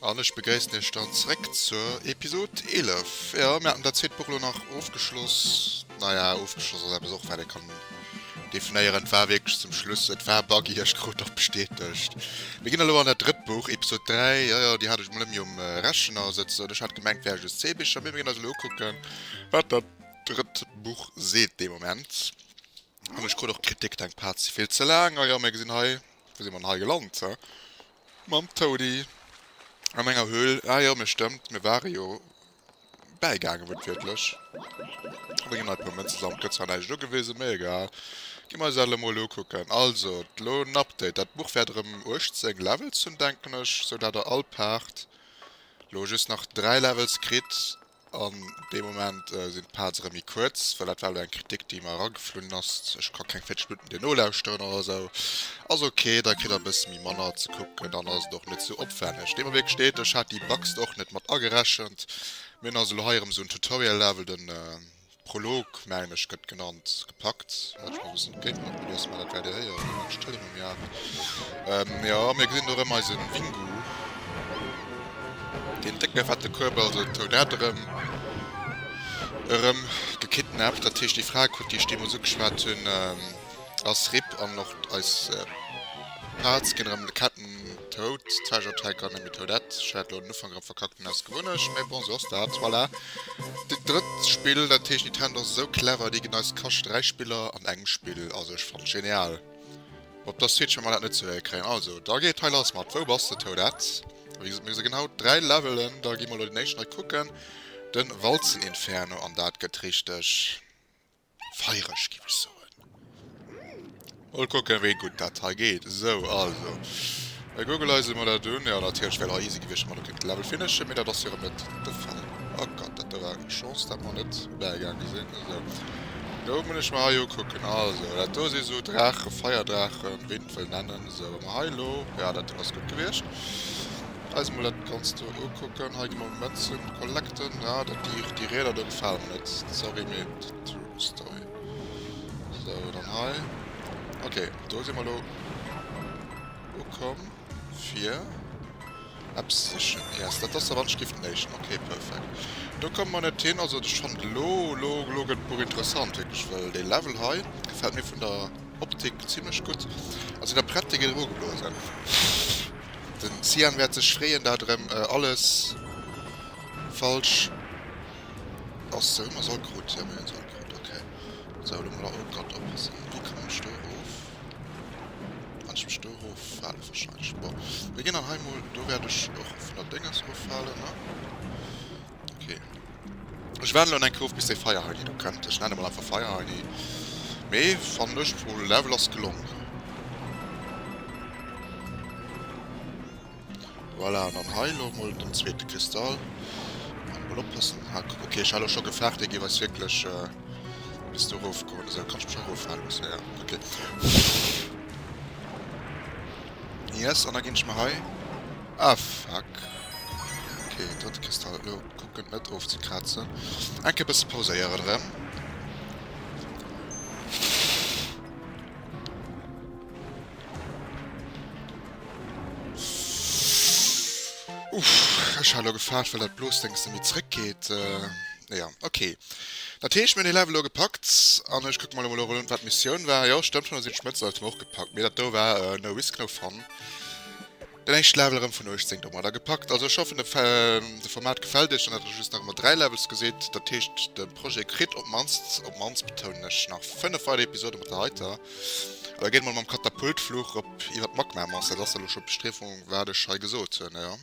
An ech begréissen iech dann zréck zur Episod 11. Jo, mir haten dat zweet Buch elo nach ofgeschloss. Naja, ofgeschloss ass eppes och, wat ee kann definéieren. Et war wierklech zum Schluss, et war buggy, ech krut och bestätegt. Mir ginn elo an dat drëtt Buch, Episod 3. Jo, jo, déi hat ech mol ëmmi um Rechener sëtzen. Ech hat gemengt, wär just zwee Bicher, mee mir ginn eis elo ukucken, wat dat drëtt Buch seet dee Moment. An ech krut och Kritik, deng Parts si vill ze laang. A jo, mir gesinn hei, wou si mer denn hei gelant, he? Mam Toady an enger Höhl. Ah jo, mir stëmmt, mir ware jo bäigaangen, wuertwiertlech. A mir ginn hei e puer Mënzen sammelen. Gëtt zwar näischt ugewisen, mee egal. Gi mer eis dat elo mol ukucken. Also, elo en Update. Dat Buch wäert erëm 18 Levels hunn, denken ech, sou dat der all Part elo just nach 3 Levels kritt. An deem Moment sinn d'Parts erëm méi kuerz, well dat war elo eng Kritik, déi mer erageflunn ass. Ech ka keng 40 Minutten dir nolauschteren oder esou. Ass ok, da kritt der e bësse méi manner ze kucken, dann ass et och net esou opwänneg. Deem Wierk steet, ech hat déi Bugs och net mat agerechent. Mir hunn also elo hei erëm esou en Tutorial-Level, den Prolog, mengen ech gëtt genannt, gepackt. Hat ech mol e bëssen géint mat gelies, mä dat wäert dir héieren, wann ech d'Tëlee mam Jaf. Jo, mir gesinn do erëm eise Wingu, deen décke fette Kueb, also d'Toadette erëm, erëm gekidnappt. Dat heescht, déi Fra krut, déi ech deemools ugeschwat hunn, ass rip an och eis Parts ginn erëm Ketten Toad, Treasure Tracker, net méi Toadette. Ech hat elo den Ufank erëm verkackt aus Gewunnecht, mä bon, sou ass dat, voilà. Dat drëtt Spill, dat heescht Nintendo ass esou clever, déi ginn eis kascht 3 Spiller an engem Spill, also ech fannen genial. Op der Switch well mer dat net ze héiere kréien. Also, da geet hei lass mat Wou bass de Toadette? A wéi gesot, mir gesinn haut 3 Levelen, da gi mer elo den éischten hei kucken, den Walzeninferno, an dat gëtt richteg. Feiereg, giff ech soen. Mol kucken wéi gutt dat hei geet. Esou, also bei Google eis emol dat un. Jo, natierlech wär et och easy gewiescht, wa mer do kéinten d'Level finishen, mee dat ass jo erëm net de Fall. Oh Gott, dat do war eng Chance, dat mer net bäigaange sinn. Esou, do muss ech mer hei ukucken. Also, dat do si sou Draachen, Feierdraachen, wéi een et wëll nennen. Esou, wa mer hei elo, jo, dat do ass gutt gewiescht. Eis emol dat Ganzt do ukucken. Hei gi mer Mënzen collecten. Ja, dat déi, déi Rieder do gefale mer net. Sorry, mee true story. Sou, dann hei. Okay, do si mer elo ukomm fir eppes sichen. Yes, dat ass der Wandschrift den éischten. Okay, perfekt. Do komme mer net hin. Also ech fannen elo, elo, elo gëtt d'Buch interessant wierklech, well dee Level hei gefält mir vun der Optik zimlech gutt. Also der Prette geet erogeblosen. Den Cyan wäert sech freeën dat erëm alles falsch ass. Sou, mer soll krut, jo mir hunn se all krut, ok. Sou, elo mol oh Gott oppassen, wéi kommen ech do erof? Kann ech mech do eroffale wahrscheinlech. Bon, mir ginn dann hei mol, do wäert ech och vun der Dénges eroffalen, ne? Ok. Ech waarden elo eng Kéier of bis dee Feierheini do kënnt. Ech nennen e mol einfach Feierheini. Mee fannen ech pro Level ass gelong. Voilà, an dann hei elo mol den zweete Kristall. An mol oppassen. Ah, ok, ech hat elo scho gefaart, dee géif eis wierklech bis do erof goen. Esou, kann ech mech erofhale loossen? Ja, ok. Yes, an da ginn ech mer hei. Ah, fuck. Ok, drëtte Kristall. Elo kucken net ofzekrazen. Eng Kéier bësse pauséieren erëm. Uff, ech hat elo gefaart, well dat Blosdéngs net méi zréckgeet. Ja, ok. Dat heescht, mir hunn dee Level elo gepackt. An ech kucke mer elo mol un, wat d'Missioun war. Jo, stëmmt, hunn eis Mënzen alt och gepackt. Mee dat do war no risk, no fun. Den éischte Level erëm vun 18 domadder gepackt. Also ech hoffen de Format gefält iech, dann hat der just nach ëmmer 3 Levels gesitt. Dat heescht de Projet kritt op mannst, op mannst betounen ech, nach 5 weider Episode mat der heiter. An da geet mol mam Katapultfluch op iwwer d'Magma Mass. Dat ass elo scho d'Bestriewung wat ech hei gesot hunn, jo.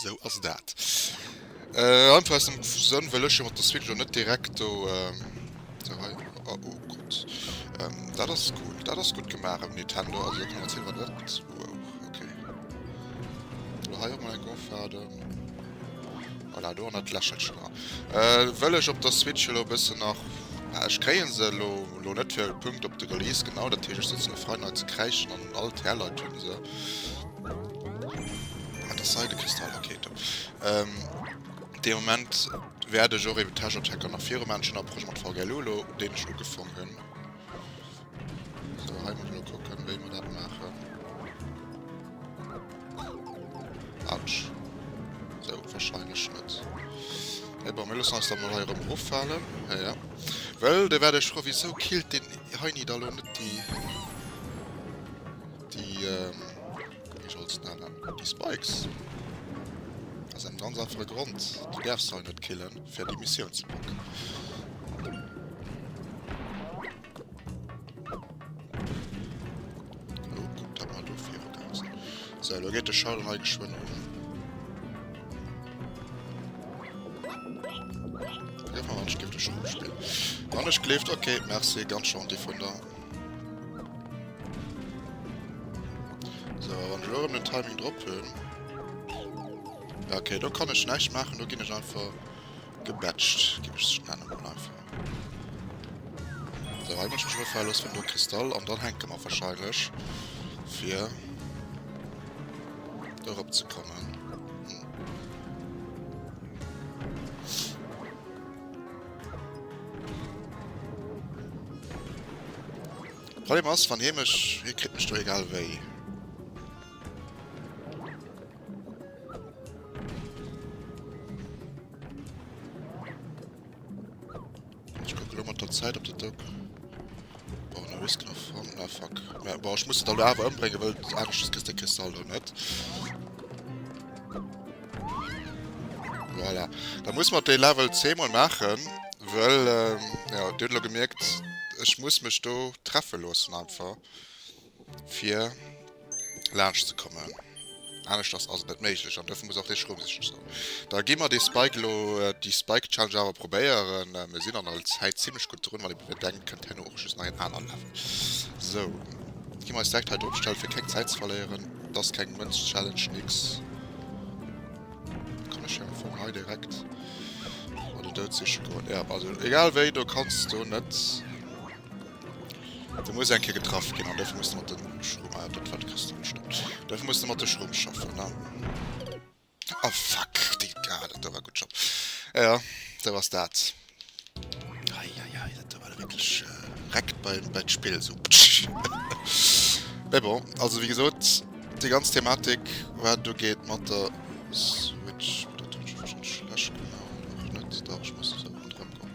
Sou ass dat. Einfach aus dem Sënn, wëll ech jo mat der Switch elo net direkt do sou hei, oh Gott, dat ass cool, dat ass gutt gemaach um Nintendo. Also do kann een erzielen, wat dat, wow, ok. Elo hei och mol eng ofwaarden. Voilà, do an dat Lächelchen dran. Wëll ech op der Switch elo e bëssen nach, ech kréie se elo elo net fir Punkt op de Release genau, dat heescht ech sëtzen elo frei nei ze kräischen an all d'Härleit hunn se. Ah, das Seidekristall, okay, top. Ähm, de Moment wäert ech och eben Treasure Tracker nach viru maachen. Ech hunn nach e Projet mat VGLU elo, deen ech ugefaang hunn. So, hei muss ech elo kucken, wéi mer dat maachen. Autsch. loossen eis da mol hei erëm eroffalen. Ja, ja. Well dir wäert iech froen, Wisou killt deen Heini da lo net déi, déi, wéi soll ech se nennen, déi Spikes? Aus engem ganz einfache Grond, Du däerfs se hei net killen, fir déi Missioun ze packen. Oh, gutt, datt mer do virugaange sinn. Sou, elo geet de Showdown hei geschwënn un. Vergiff mer, wann ech géif de Schromm spillen. Wann ech gleeft, okay, merci, ganz gentil vun der. So, wann ech elo erëm den Timing drop hunn. Ja, okay, do kann ech näischt maachen, do ginn ech einfach gebatcht, géif ech es nennen, mol einfach. So, hei muss ich mich erofale loossen, do Kristall, an dann hänke mer wahrscheinlech, fir do erop ze kommen. Hm. Problem ass, wann hie mech, hie kritt mech do egal wéi. Ech kucke lo mat der Zäit, ob dat do... Bon, no risk no fun. Na, fuck. Mä, bon, ech muss et elo awer ëmbréngen, well aneschters kriss de Kristall do net. Voilà. Da muss mer dee Level zweemol maachen, well, ähm, ja, dir hutt elo gemierkt, ech muss mech do treffe loossen einfach, fir... laanscht ze kommen. Aneschters ass et net méiglech an duerfir muss och dee Schroum sech so. Da gi mer dee Spike elo, déi Spike Challenge awer probéieren. Mir sinn an der Zäit zimlech gutt drun, wann ee bedenkt, kënnt herno och just nach een aner Level. Sou, gi mer eis direkt hei drop stellen, fir keng Zäit ze verléieren. Et ass keng Mënz Challenge, nix. Kann ech jo am Fong hei direkt an den Doud siche goen. Ja, also egal wéi, do kanns du net. Du muss eng Kéier getraff ginn an dofir muss de mat den Schroom, ah dat war de Kristall, stimmt. Dofir muss de mat de Schroom schaffen, ne? Oh fuck, Digga, dat do war gutt Job. Ja, sou ass dat. Eieiei, dat do war da wierklech reckt bei bei d'Spill sou. Mee bon, also wéi gesot, déi ganz Thematik wat et ugeet mat der Switch, dat hunn ech wahrscheinlech schlecht gemaach, oder och net, dach ech muss esou ronderëm goen.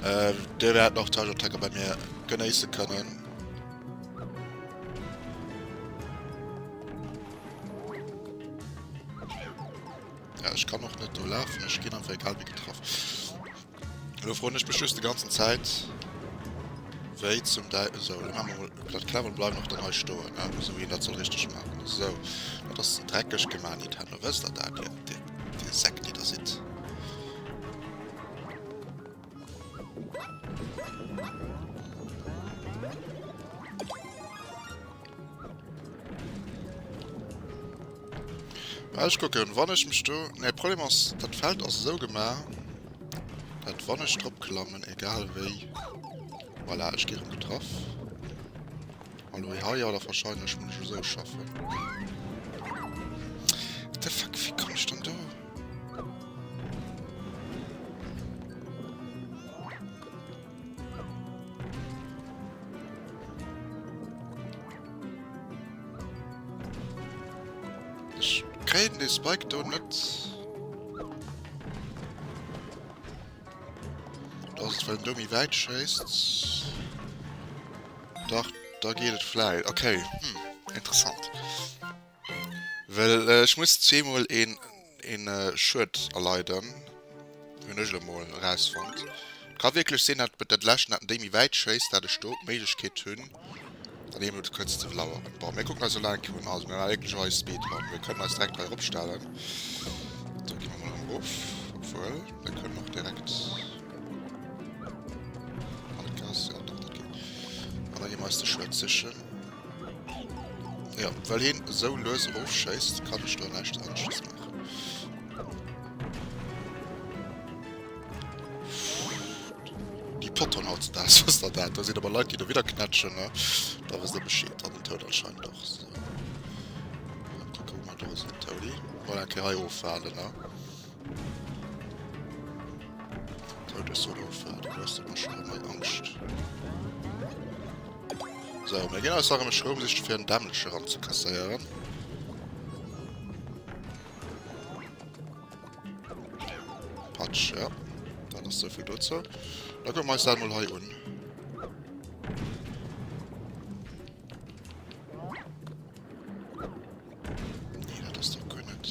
Äh, der wäert nach Charge Attacker bei mir genéisse kënnen. Ja, ich kann och net do lafen, ech ginn einfach egal wie getraff. Elo froen ech mech just de ganzen Zäit, wéi zum Däi so, lo maache mer mol dat clever und bleiwen och dann hei stoen, ne? Esou wéi een dat soll richteg maachen. Esou, dat ass dreckeg gemaach, Nintendo, wësst der dat, dir, dir, dir Säck, déi der sidd. Well ech kucken, wann ech mech do... Ne, Problem ass, dat Feld ass esou gemaach, dat wann ech drop klammen, egal wéi... Voilà, ech gi rëm getraff. Hallo, hei, ja, da wahrscheinlech muss ech esou schaffen. What the fuck, wéi komm ech dann do? Ech kréien dee Spike do net. Oder ass et well en do méi wäit schéisst? Dach, da geet et vläit. Okay, hm, interessant. Well ech muss zweemol een een Schued erleiden, hunn ech elo mol erausfonnt. Et ka wierklech sinn, dat dat leschten, dat en déi méi wäit schéisst, dat ech do d'Méiglechkeet hunn, dann eemol kuerz ze laueren. Bon, mir kucken eis elo eng Kéier un. Also mir maache wierklech hei Speedrun. Mir kënnen eis direkt hei eropstellen. Do gi mer mol erëm erof. Obwuel, mir kënnen och direkt an d'Gas. Jo, dach, dat geet. An da gi mer eis de Schued sichen. Jo, well hien esou lues erofschéisst, kann ech do näischt aneschters maachen. Déi Pottoen hautzedaags, wësst der dat? Do sinn awer Leit, déi do widder knätschen, ne? Da wësst der Bescheed. An den Toad anscheinend och. So. Mal kucken, wou mer do sinn, Toady. Mol eng Kéier hei ofwaarden, ne? Toad, ech soll ofwaarden. Du hues ëmmer scho mei Angscht. So, mir ginn eis nach ëm e Schroum sichen, fir en Dämmelche ranzekasséieren. Ech, ja. Dat ass souvill dozou. Da kucke mer eis dat mol hei un. Nee, dat ass doch guer net.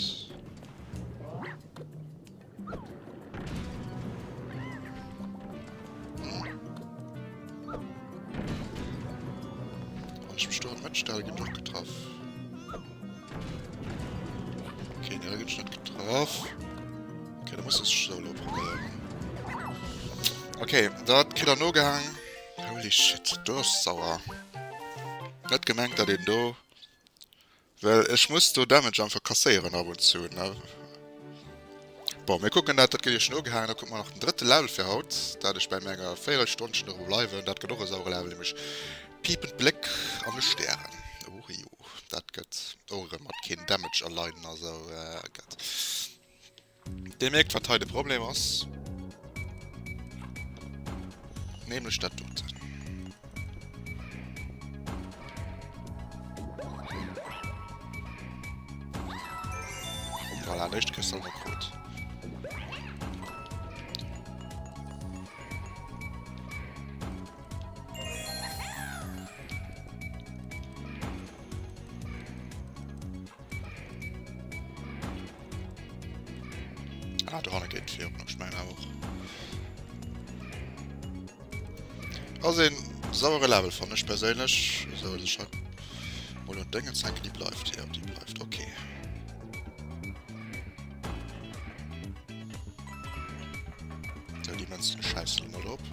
Hm. Wann ech mech do an d'Mëtt stelle, ginn ech och getraff. Okay, nee, da ginn ech net getraff. Okay, da muss ech solo probéieren. Okay, dat kritt er nogehaang. Holy shit, do ass sauer. Net gemengt, dat een do... Well ech muss do Damage einfach kasséieren ab und zu, ne? Bon, mir kucken dat, dat gëtt iech nogehaangen. Da kucke mer nach den drëtte Level fir haut, dat ech bei menger Véierelstonnchen doru bleiwen. Dat gëtt och e sauere Level, nämlech Piepend Bléck an de Stären. Uhuiu, dat gëtt och erëm mat keen Damage erleiden a sou. Gott. Dir mierkt wat hei de Problem ass. Nämlech dat doten. Voilà, den éischte Kristall hu mer krut. Ah, do hanne geet virun, ech mengen awer och. Ass een sauere Level fannen ech perséinlech. Esou, ech hei mol un d'Déngen zenken, déi bleift, jo déi bleift, okay. Sou, déi Mënzen schäissen elo mol drop.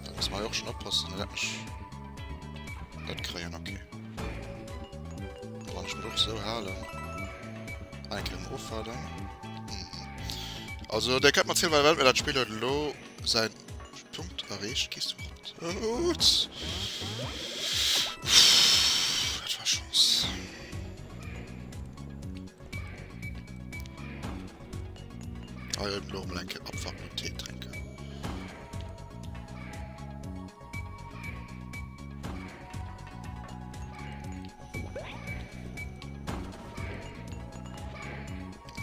Da muss man och schon oppassen, dat mech net kréien. Okay. Da wann ech mech och sou halen. Eng Kéier erëm ofwaarden. Mhm. Also, der kënnt mer zielen, well dat Spill huet elo säin Punkt erreecht. Gees du rot? Uff, dat war Chance. Ah, ja, elo mol eng Kéier abwarten und Tee trinken.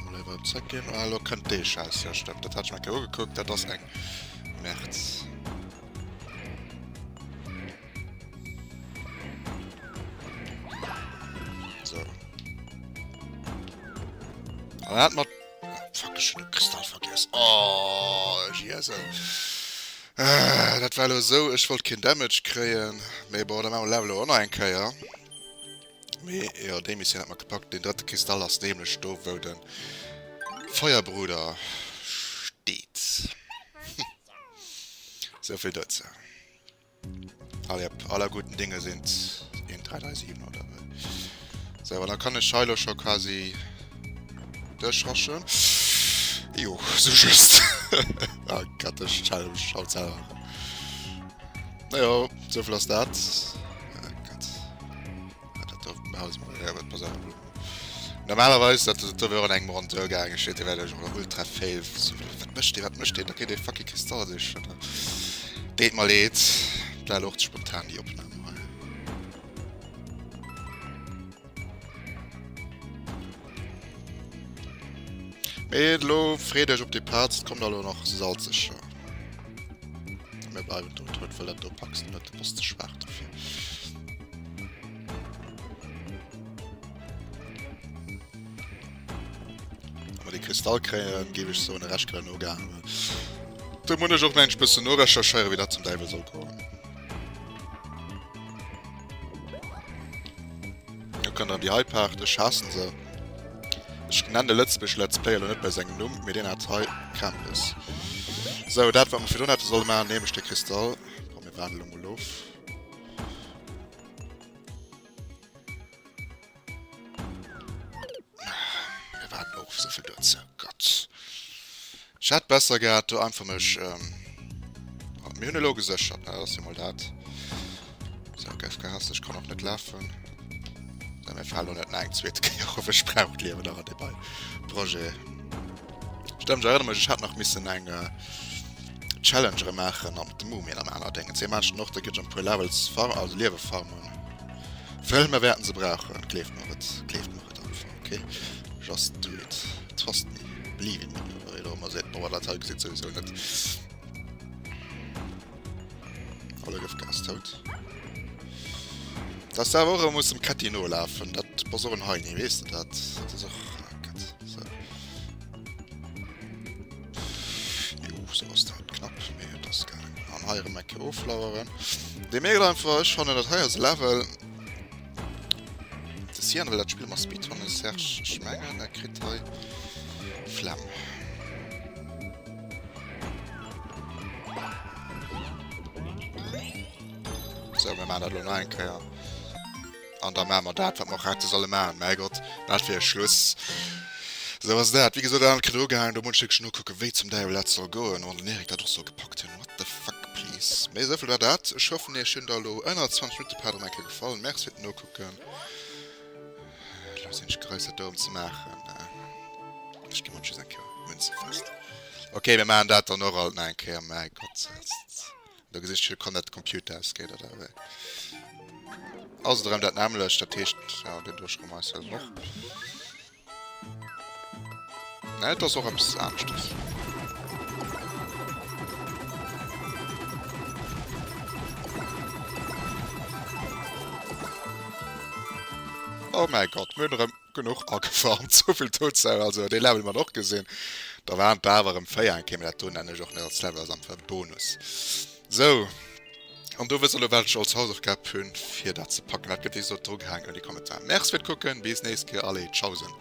Mol iwwer zréck ginn. Ah, elo kënnt dee Schäiss. Ja, stimmt. Dat hat ech mir eng Kéier ugekuckt. Dat ass eng Merd. So. An hat mat Fuck, ech hunn de Kristall vergiess. Oh, Jiesel. Äh, dat war elo esou, ech wollt keen Damage kréien. Mee bon, da maache mer Level elo och nach eng Kéier. Mee jo, déi Missioun hat mer gepackt. Den drëtte Kristall ass nämlech do, wou de Feuerbruder steet. Souvill dozou. Allez, aller guten Dinge sind 1, 3, 3, 7 oder wéi. So, an da kann ech hei lo scho quasi duerchraschen. Jo, so just. ah Gott, ech schelle mech haut selwer erëm. Naja, souvill ass dat. Ah Gott. Ah, dat do Haus mal, ja, wat pass auf. Normalerweis, dat do wär an engem Rond duergaangen, steet, dee wär jo och ultra fail. Wat mécht dee, wat mécht deen? Da kritt dee fucking Kristall sech. Deet mer leed, dat war elo och ze spontan, déi Opnam hei. Mee elo freet iech op déi Parts, et kommt elo nach salzeger. Mir bleiwen do tot, well dat do packs de net, du bass ze schwaach dofir. Wa mer déi Kristall kréien, géif ech soen, de Rescht kann nogaangen. Do muss ech och nach eng bëssen norecherchéieren, wéi dat zum Däiwel soll goen. Do kënnt dann déi hei Part, ech haassen se. Ech nennen de Lëtzebuerg Let's Player elo net bei sengem Numm, mee deen hat hei Krampes. Sou, dat wat mer virdrun hätte solle maachen, nämlech de Kristall. Bon, mir waarden elo mol of. Mir waarden of, souvill dozou. Gott. Ech hätt besser gehat do einfach mech... Ähm, mir hunn elo geséchert, ne? Dat ass jo mol dat. So, geif gehasst, ech kann och net lafen. Ja, mir falen lo net nach eng zweet Kéier of, ech brauch d'Liewen nach an deem Projet. Stimmt, ech erënnere mech, ech hat nach missen eng... Äh, Challenge erëm maachen a mat de Mumien am aner Déngen. Ze maachen och, da gëtt ech e puer Levels farm, also Liewe farmen. Well mer wäerten se brauchen, gleeft mer et, gleeft mer et einfach, okay? Just do it, trust me, believe in me, oder wéi der ëmmer seet. Bon, dat hei gesit souwisou net. Alle gouf Gas tot. Das awer och muss dem Ketti nolafen. Dat bass och en Heini, weess de dat? Dat ass och ah, Gott. So. Jo, so ass dat knapp, mee et ass gaangen. An hei erëm eng Kéier oflaueren. Dir mierkt einfach, ech fannen dat hei ass e Level. De Cyan wëll dat Spill mat speedrunnen, Serge, ech mengen, er kritt hei Flemm. So, mir maachen dat elo nach eng Kéier. An da maache mer dat, wat mer och hätte solle maachen. Mäi Gott, wat fir e Schluss. Esou ass dat. Wéi gesot, dat anert kritt der ugehaangen. Do muss ech wierklech nokucken, wéi zum Däiwel dat soll goen. Wann den Eric dat och soll gepackt hunn. What the fuck, please. Mee esou vill war dat. Ech hoffen, iech hunn da elo ënner 20 Minutte Part erëm eng Kéier gefall. Merci fir d'Nokucken. Elo sinn ech gereist, dat do erëm ze maachen. Ech gi mat just eng Kéier Münze fest. Ok, mir maachen dat dann och alt nach eng Kéier. Mäi Gott. Do gesicht fir kann dat Computer ausgeet oder wéi. Also drem dat nämlech, dat heescht ja, den Duerchkomm eis och. Ne, dat ass och eppes aneschtes. Oh mäi Gott, mir hunn erëm genuch agefarmt, souvill Todzäit, also dee Level mat och gesinn. Da waren et awer erëm 4 eng Kéier, mee dat do nennen ech och net als Level, ass einfach e Bonus. Sou, an do wësst der elo wat ech als Hausaufgab hunn fir dat ze packen. Dat gëtt wéi gesot drugehaangen an déi Kommentaren. Merci fir d'Kucken, bis nächst Kéier, allez, tschausen.